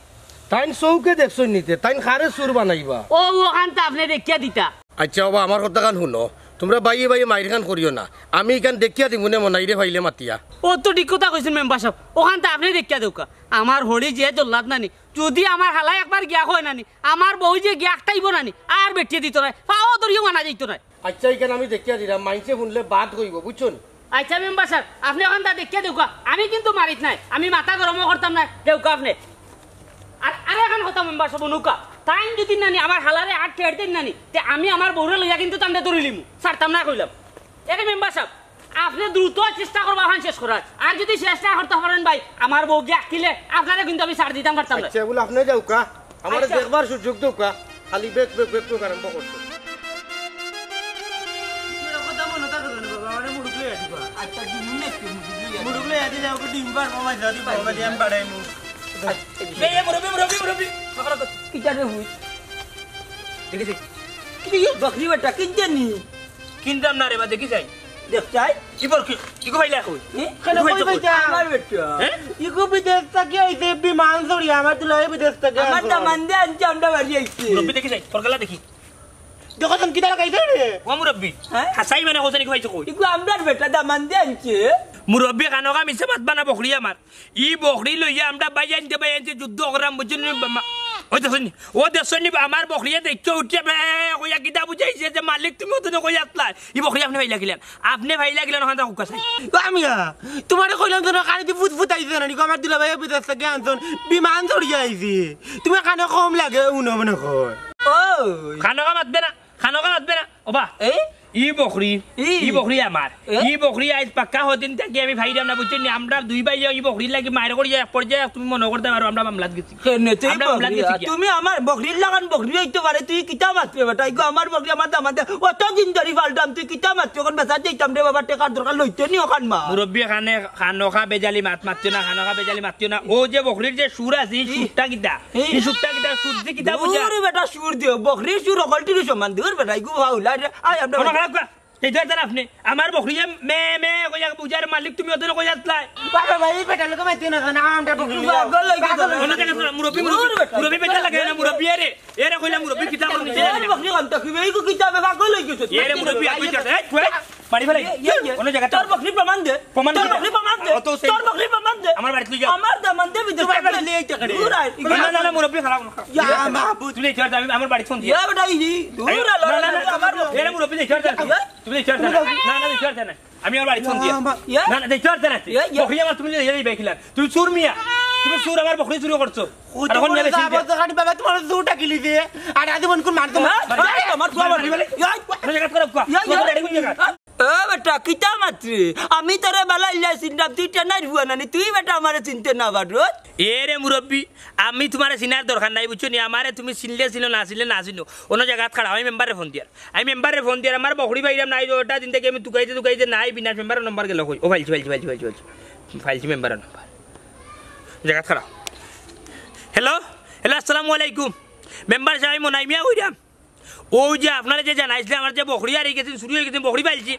তাইন চউখে দেখছইন নি তে, তাইন কারে চুর বানাইবা? ও, অখান তে আপনে দেখিয়া দিতা। আইচ্ছা, ওবা, আমার কথাখান হুনো। তুমরা বাইয়ে বাইয়ে মাইরখান করিও না। আমি ইখান দেখিয়া দিমুনে মনাইরে পাইলে মাতিয়া। ও তো ঠিক কথা কইছইন মেম্বার সাব। অখান তে আপনে দেখিয়া দেউক্কা। আমার হড়ি যে জল্লাদ নানি, যুদি আমার হালায় একবার গিয়া কয় নানি, আমার বউ যে গিয়া আটকাইবো নানি, আর বেটিয়ে দিতো নায়, পাও ধরিও মানা যাইতো নায়। আইচ্ছা, ইখান আমি দেখিয়া দিরাম, মাইনষে হুনলে বাদ কইবো, বুঝছো নি? আইচ্ছা মেম্বার সাব, আপনে অখান তা দেখিয়া দেউক্কা, আমি কিন্তু মারিত নায়, আমি মাথা গরমও করতাম নায়, দেউক্কা আপনে। আর, আর একখান কথা মেম্বার সাব, হুনুক্কা, তাইন যুদি নানি আমার হালারে আর ঠের দেইন নানি, তে আমি আমার বউরে লইয়া কিন্তু তানরে ধরিলিমু, ছাড়তাম নায় কইলাম। এরে মেম্বার সাব, আপনে দ্রুত চেষ্টা করবা অখান শেষ করার, আর যুদি শেষ না করতা পারইন ভাই, আমার বউ গিয়া আটকিলে আপনারে কিন্তু আমি ছাড় দিতাম পারতাম নায়। আইচ্ছা, বুলে আপনে যাউক্কা, আমারে আইচ্ছা। দেখবার সুযোগ দেউক্কা। খালি বেক, বেক, বেক, বেক আরম্ভ করছো। এরা কথা মনে থাকে না বাবা, আমারে মুরুগ লইয়া দিবা। আইচ্ছা, দিমু না একটু মুরুগ লইয়া। মুরুগ লইয়া দিলে ওকে ডিম পারবো, মাছ ধরি পারবো, আমি বাড়াইমু। আইচ্ছা, এই, এই, মুরব্বি, মুরব্বি, মুরব্বি, সকালে তো কিতা রে হুই? দেখেছি? কি রে, বকরি বেটা, কিনতে নি? কিনতাম না রে বা, দেখি চাই। দেখ চাই? কি বকরি? ইগু পাইলা কই? হ্যাঁ? কেন ইগু পাইছো কই কই? পাইতা? আমার বেটা। হ্যাঁ? ইগু বিদেশ থাকি আইছে, বিমান চড়িয়া আমার দুলাভাই বিদেশ থাকি আমার আনছে। দামান্দে আনছে, আমরা বাড়ি আইছি। মুরব্বি দেখি চাই, তোর গলা দেখি। দেখো তুমি কিতা লাগাইছে রে? ও মুরব্বি, হ্যাঁ? হাসাই মানে কইছে নাকি পাইছো কই? ইগু আমরার বেটা দামান্দে আনছে। মুরব্বি কানো কাম ইসে মাত বানা বকরি আমার। ই বকরি লইয়া আমরা বাই আনতে বাই আনতে যুদ্ধ করাম বুঝছেন নি? মা-, ও দেখছইন নি, ও দেখছইন নি, আমার বকরিয়ে দেখিয়া উঠিয়া বে কইয়া কিতা বুঝাইছে যে, "মালিক, তুমি অতনে কই আছলায়?" ই বকরি আপনে পাইলা কিলান? আপনে পাইলা কিলান, অখানতা কউক্কা চাই। ও মিয়া, তুমারে কইলাম তো না, কানে দি ফুত ফুত আইছে না নি, আমার দুলাভাই বিদেশ থাকি আনছইন, বিমান চড়িয়া আইছে। তুমার কানো কম লাগে, উনো মনে কয়। ও। খানোকা মাতবে না, খানোকা মাতবে না। ওবা, এ? ই বকরি, ই? ই বকরি আমার। এ? ই বকরি আইজ পাক্কা হদিন থাকি আমি পাইরাম না, বুঝছইন নি? আমরা দুই ভাইয়ে ই বকরির লাগি মাইর করি এক পর্যায়ে তুমি মনো করতে পারো আমরা মামলাত গেছি। কেনে তুই আমরা মামলাত বকরি? গেছি গিয়া। তুমি আমার বকরির লাখান বকরি অইতে পারে, তুই কিতা মাতরে বেটা? ইগো আমার বকরি, আমার দামান্দে অত দিন ধরি পালতাম, তুই কিতা মাতরে? অখন বেচাত যাইতাম রে বাবা, টেকার দরকার, লইতে নি অখান মা। মুরব্বি খানে খানোকা বেজালি মাত মাতিও না, খানোকা বেজালি মাতিও না। ও যে বকরির যে সুর আছে, ই ই? সুরটা কিতা? ই? ই সুরটা কিতা? সুর দি কিতা বুঝা? ওরে বেটা, সুর দিও, বকরির সুর অকলটির সমান দিও, ওরে বেটা, ইগু ফাউলা রে। আয়, আমরা মনো খারাপ কর। এই ধর, ধর আপনে। আমার বকরিয়ে মে, মে কইয়া বুঝার মালিক, তুমি অতনে কই আছলায়? বাবা ভাই, এই বেটার লগে মাতিও না, না, আমরা বকরি লইয়া। পাগল অই গেছে। পাগল অই গেছে। অন্য জায়গাত চলো, মুরব্বি, মুরব্বি, মুরব্বি বেটা লাগে না, মুরব্বি, এরে। এরে কইলা মুরব্বি কিতা করনি? তোর বকরি কান্তা কি বে? ইগু কিতা বে? পাগল অই গেছে। এরে মুরব্বি, আর কই যাস? এই, কই? মারি ফেলাই। ইয়ে, ইয়ে। অন্য জায়গাত তোর বকরি প্রমাণ দে। প্রমাণ তোর দে। বকরি প্রমাণ দে। অত উসাই। তোর বকরি প্রমাণ দে। আমার বাড়িত লই যা। আমার দামান্দে বিদেশ তোমার বাড়িত লই আইতে করে। দূর আয়। না, না, না, মুরব্বি, সালাম। ইয়া মাহবুদ। তুমি যাইতে পারবে, আমি আমার বাড়িত ফোন দিয়া। ইয়া বেটা, ই, দূর এই, আলো, না, না, না, না, আমার বকরি। এরে মুরব্বি, যাইতে পারবে। ইয়া। তুমি যাইতে পারবে না। না, না, যাইতে পারবে না। আমি আমার বাড়িত ফোন দিয়া। ইয়া, মা-, ইয়া। না, না, যাইতে পারবে না। ইয়া, ইয়া। বকরি আমার তুমি যাইতে পারবে কিলা? তুমি চুর মিয়া। তুমি চুর, আমার বকরি চুরি করছো। আর অখন নিয়ে বেশি দিয়া। বাবা, তোমার চুরটা কিলি দিয়ে। আর আজ মন কোন মারতো না। হ্যাঁ? হ্যাঁ, আমার বাবা। বাড়ি, বাড়ি। ইয়া। অন্য জায়গাত করো, কুয়া। ইয়া, ইয়া। তোমার বাড়ি কোন জায়গা? ও বেটা, কিতা মাতরে? আমি তোরে বালা ইল্লা চিনতাম, তুই টেনার ফুয়া নানি, তুই বেটা আমারে চিনতে না পারো। এরে মুরব্বি, আমি তোমারে চিনার দরকার নাই, বুঝছো নি? আমারে তুমি চিনলে চিনো, না চিনলে না চিনো। অন্য জায়গাত খাড়াও, আমি মেম্বাররে ফোন দিয়ার। আমি মেম্বাররে ফোন দিয়ার, আমার বকরি পাইরাম না, এই ওটা দিন থাকি আমি তুকাইতে তুকাইতে নাই, বিনাশ মেম্বারর নম্বর গেল কই? ও ফাইলছি, ফাইলছি, ফাইলছি, ফাইলছি, ফাইলছি। ফাইলছি মেম্বারর নম্বর। জায়গাত খাড়াও। হ্যালো, হ্যালো, আসসালামু আলাইকুম। মেম্বার সাব, আমি মনাই মিয়া কইরাম। অউ যে আপনারে যে জানাইছিলাম, আমার যে বকরি হারাই গেছে, চুরি অই গেছে, বকরি পাইলছি,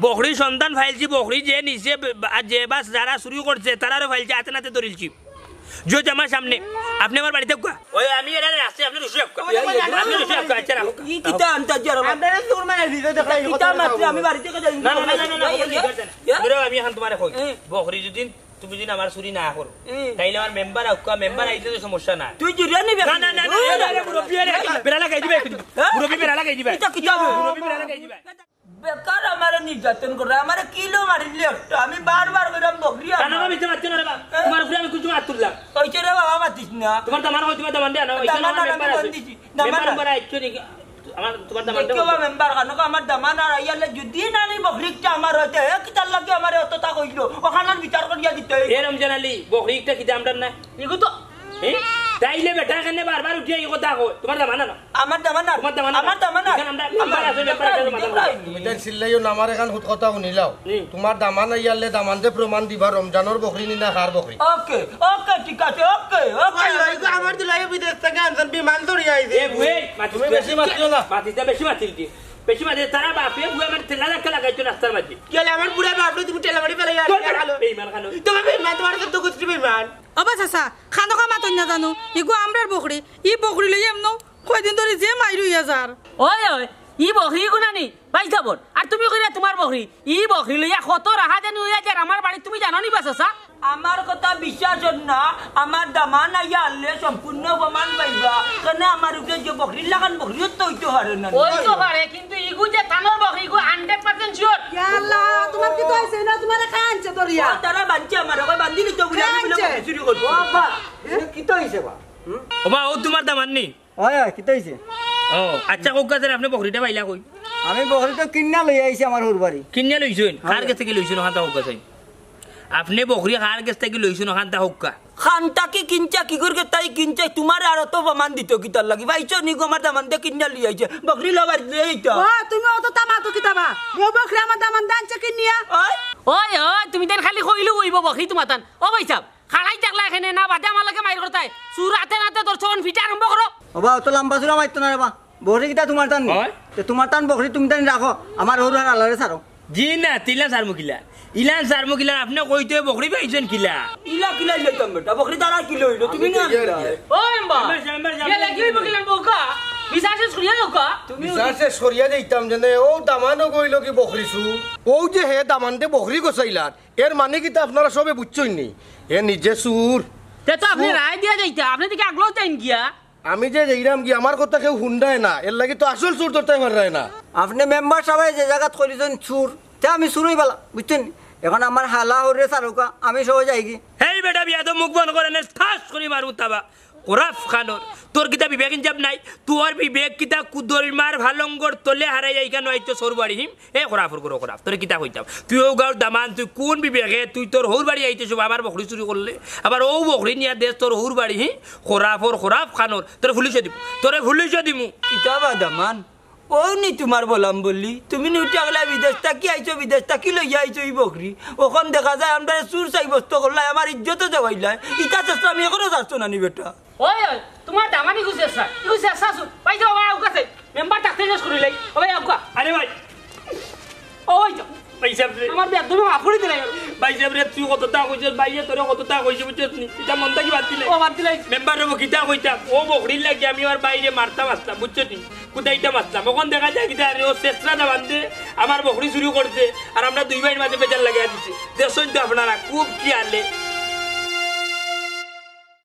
বকরির সন্ধান পাইলছি, বকরি যে নিছে, বে-, বা-, যে বাস যারা চুরি করছে, তারারও পাইলছি, হাতে নাতে ধরিলছি। যে যে আমার সামনে, আপনে আমার বাড়িত আউক্কা। ওই আমি এরা আছি, আপনে রুশু আউক্কা। আপনে রুশু আউক্কা, আচ্ছা, রাখো। ই কিতা আনতা যার বাবা? আমরা চুর মারা দিতে দেখলাই, কিতা মাতরে, আমি বাড়িত যাই। না, না, না, না, না, না, এই, এই, এই, এই, এই। ধরো, আমি এখন তোমারে কই। এই। বকরি যদি তুমি যদি আমার চুরি না করো, এই। তাইলে আমার মেম্বার আউক্কা, মেম্বার আইলে তো সমস্যা নাই। তুই জুরিয়া নিবে? না, না, না, না, না, না, না, মুরব্বি, আরে, বেড়া লাগাই দিবা একটু। হ্যাঁ? মুরব্বি বেড়া লাগাই দিবা। ইটা কিতা? মুরব্বি বেড়া লাগাই দিবা। বেকার আমারে নির্যাতন করে, আমারে কিলো মারিলে একটা। আমি বারবার কইরাম বকরি আমার। কানো মিছা মাতিও না রে বাপ। হ্যাঁ? তোমার উপরে আমি কিছু মাত তুললাম। ওই যে রে বাবা, মাতিস না। তোমার দামান কই, তোমার দামান দে না, ওই দামান আমার না, মেম্বার আমি আছে। বন্দিছি। দামান মেম্বার না। বড় আইছো নাকি? আমার, তোমার দামান দেখো দেবো। বা মেম্বার, কানো আমার দামান আর আইয়ালে যদি না নি বকরিকটা আমার হইতে, এ কিতার লাগি আমারে অতটা কইলো? ওখানোর বিচার করিয়া দিতে। এ রমজান আলী, বকরিকটা কিতা আমরার না? ইগু তো এ? তাইলে বেটা এখানে বারবার উঠিয়া ই কথা কয়, তোমার দামান না? আমার দামান না। তোমার দামান না। আমার দামান না। এখানে আমরা মেম্বার আছে, মেম্বার আছে, মেম্বার আছে। তুমি তাই চিল্লাইও না, আমার এখান হুত কথা শুনিলাও। হুম। তোমার দামান আইয়ালে দামান্দে প্রমাণ দিবা, রমজানর বকরি নি না কার বকরি। ওকে, ওকে, ঠিক আছে, ওকে, ওকে। ভাই, ভাই, আমার দুলাভাই বিদেশ থাকি আনছইন, বিমান চড়িয়া আইছে। এ, বুয়ে, মাতিস তুমি বেশি মাতিও না। মাতিস না, বেশি মাতিস কি? বেশি মাতিস, তারা বাপে বুয়ে আমার ঠেলা ধাক্কা লাগাইতো রাস্তার মাঝে। কি হলে আমার বুড়া বাপরে তুমি ঠেলা মারি ফেলাই আর তোর কি হলো? বেইমান খানো। তোমার বেইমান, তোমার তো দুগুত্রি বেইমান। ও বা চাচা, খানো কামা তো না জানো, ইগু আমরার বকরি, ই বকরি লইয়া এমন কয়দিন ধরি যে মাইর অইয়া যার। ওই, ওই, ই বকরি ইগু নানি? ভাই খবর। আর তুমি কইরা তোমার বকরি, ই বকরি লইয়া কত রাহাজানি অইয়া যার আমার বাড়িত, তুমি জানো নি বা চাচা? আমার কথা বিশ্বাস অর না, আমার দামান আইয়া আনলে সম্পূর্ণ প্রমাণ পাইবা। কেনে আমার উপরে যে বকরির লাখান বকরিও তো অইতে পারে না। অইতে পারে, কিন্তু ইগু যে তানর বকরি, ইগু hundred percent sure। ইয়া আল্লাহ, তোমার কিতা অইছে না? তোমারে কে আনছে ধরিয়া? ও, তারা বানছে আমারে, কই বান্দি নিতে বলে আমি বলে কানছে। বকরি চুরি করছি। ও আব্বা, এ কিতা অইছে বা? হুম? ও বা, ও তোমার দামান নি? অয়, অয়, কিতা অইছে? ও, আচ্ছা, কউক্কা চাইন, আপনে বকরিটা পাইলা কই? আমি বকরি তো কিনিয়া লইয়া আইছি আমার হউর বাড়ি। কিনিয়া লইছইন? অয়। কার গেছ থাকি লইছইন, অখানতা কউক্কা চাইন? আপনে বকরি কার গেছ থাকি লইছইন, অখানতা কউক্কা। খানতা কি কিনছা, কিগুর গেছ থাকি কিনছা, তোমারে আর অত প্রমাণ দিতো কিতার লাগি? পাইছো নি গো, আমার দামান্দে কিনিয়া লইয়া আইছে। বকরি লও বাড়িত লইয়া যাইতা। ও, তুমি অততা মাতো কিতা বা? ও বকরি আমার দামান্দে আনছে কিনিয়া। ওই। ওই, ওই, তুমি তাইন খালি কইলেউ অইবো বকরি তোমার তান। ও ভাইসাব, খাড়াই থাকলা এখানে না, বাদে আমার লগে মাইর করতায়। চুর আতে নাতে ধরছো, অখন ফিটা আরম্ভ করো। ও বা, অত লাম্বা চুরা মাতিও না রে বা। বকরি কিতা তোমার তান নি? অয়। তে তোমার তান বকরি তুমি তান রাখো, আমার হউর আর আল্লারে ছাড়ো। জি না, তিলা সারমু কিলা। ইলান সারমু কিলা, আপনে কইতে বকরি পাইছইন কিলা? ইলা কিলা লইতাম বেটা, বকরি তারা কিলা অইলো, তুমি না আনলা। ও মেম্বার, মেম্বার সাব, মেম্বার সাব। গেলে কি অইবো কিলা বউকা? বিচার শেষ করিয়া যাউকা। তুমি বিচার শেষ করিয়া যাইতাম যেনে, অউ দামানো কইলো কি বকরি চুর। অউ যে হে দামান্দে বকরি গছাইলার, এর মানে কিতা আপনারা সবে বুঝছইন নি? এ নিজে চুর। তে তো আপনে ও। রায় দিয়া যাইতা, আপনে দেখি আগলো যাইন গিয়া। আমি যে যাইরাম গি, আমার কথা কেউ হুনরায় না, এরলাগি তো আসল চুর ধরতায় পাররায় না। আপনে মেম্বার সাবে যে জাগাত কইলিছইন চুর, তে আমি চুরই বালা, বুঝছইন? অখন আমার হালা হউররে ছাড়উক্কা, আমি সবে যাইগি। হেই বেটা বিয়াদব, মুখ বন্ধ কর, এনে ঠাস করি মারমু তাবা। খরাফ খানোর, তোর কিতা বিবেক ইনসাফ নাই? তোর বিবেক কিতা কুদলমার ফালঙ্গর তলে হারাইয়া ইখানো আইছস হউর বাড়ি, হি? এ খরাফর ঘরর খরাফ, তোরে কিতা কইতাম? তুই অউ গাঁওর দামান, তুই কুন বিবেকে তুই তোর হউর বাড়ি আইতে সব আমার বকরি চুরি করলে? আবার অউ বকরি নিয়া দেস তোর হউর বাড়ি, হি? খরাফর খরাফ খানোর, তোরে পুলিশো দিমু, তোরে পুলিশো দিমু। কিতা বা দামান? অউ নি তুমার বলাম বলি, তুমি নি উঠি আগলা বিদেশ থাকি আইছো, বিদেশ থাকি লইয়া আইছো ই বকরি। অখন দেখা যায় আমরারে চুর সাব্যস্ত করলায়, আমার ইজ্জতও যাওয়াইলায়। ইতা চেষ্টা আমি এখনো যাচ্ছ না নি বেটা। ওই, ওই, তুমার দামানি গুছে আসা, গুছে আসা আসুন। ভাই, যাও, ভাই, আউকা চাই। মেম্বার থাকতে শেষ করিলাই। ও ভাই, আউকা। আরে ভাই। ও ভাই, যাও। ভাই সাহেব রে। আমার বেয়াদবি মাফ করি দিলাই। ভাই সাহেব রে, তুই কততা কইছস, ভাইয়ে তোরে কততা কইছে, বুঝছস নি? ইটা মন থাকি বাদ দিলে। ও, বাদ দিলাই। মেম্বার রে, কিতা কইতাম? অউ বকরির লাগি আমি আমার ভাইরে মারতাম আছলাম, বুঝছস নি? কুদাইতাম আছলাম। অখন দেখা যায় কিতা, আরে, অউ শেষরা দাবান্দে আমার বকরি চুরি করছে, আর আমরা দুই ভাইর মাঝে বেজার লাগাই দিছে। দেখছইন তো আপনারা, খুব খিয়ালে।